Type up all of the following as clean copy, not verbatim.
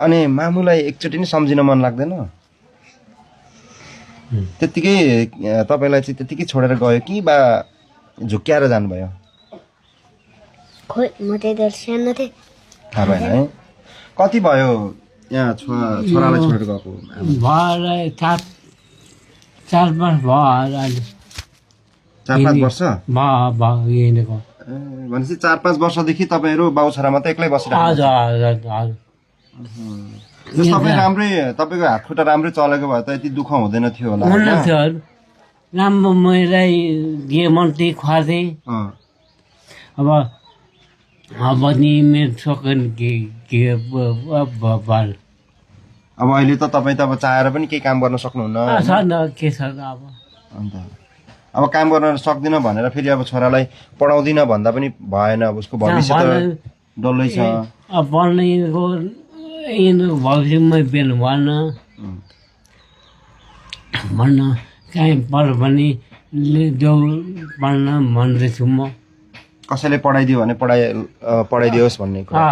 अनि मामुलाई एकचोटि नि सम्झिन मन लाग्दैन त्यतिकै तपाईलाई चाहिँ त्यतिकै छोडेर गयो कि बा झुक्क्याएर जानुभयो खोइ म त्यति सानो थिएँ थाहा भएन है कति भयो यहाँ छोरालाई छोडेर गएको भयो 4-5 भयो 4-5 वर्ष भयो हिँडेको भनेपछि 4-5 वर्षदेखि तपाईँहरू बाउ छोरा मात्रै एक्लै बसिरहेको तपाईँ राम्रै तपाईँको हात खुट्टा राम्रै चलेको भए त यति दुःख हुँदैन थियो होला राम्रो मलाई जे मन त्यही खुवाथे अब नि मेरो सकेन के अब अहिले त तपाईँ त अब चाहेर पनि केही काम गर्न सक्नुहुन्न के छ अब अन्त अब काम गर्न सक्दिन भनेर फेरि अब छोरालाई पढाउँदिन भन्दा पनि भएन अब उसको भविष्य त डल्लै छ अब पढ्नेको भविष्यमा बेल भएन भन्न काहीँ पढ्यो भने देऊ पढ्न भन्दैछु म कसैले पढाइदियो भने पढाइदियोस् भन्ने कुरा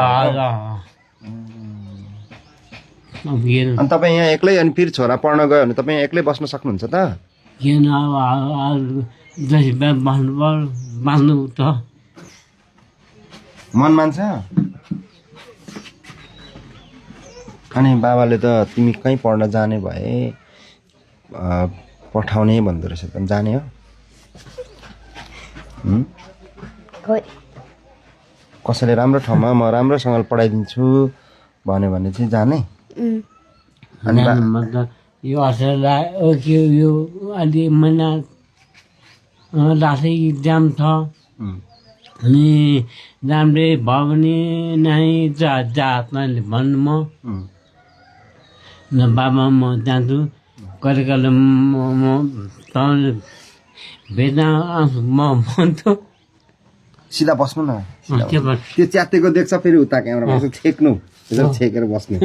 अनि तपाईँ यहाँ एक्लै अनि फेरि छोरा पढ्न गयो भने तपाईँ एक्लै बस्न सक्नुहुन्छ त किन अब जति बाँच्नु त मन मान्छ अनि बाबाले त तिमी कहीँ पढ्न जाने भए पठाउने भन्दो रहेछ त जाने हो कसैले राम्रो ठाउँमा म राम्रोसँगले पढाइदिन्छु भन्यो भने चाहिँ जाने अनि यो असरलाई यो अलि महिना लासै इक्जाम छ अनि राम्रै भयो भने नै जातमा भन्नु म बाबा म जान्छु कहिले कहिले म भेट्न आउँछु म भन्छु सिधा बस्नु न त्यो च्यातेको देख्छ फेरि उता क्यामेरामा छेक्नु छेकेर बस्नु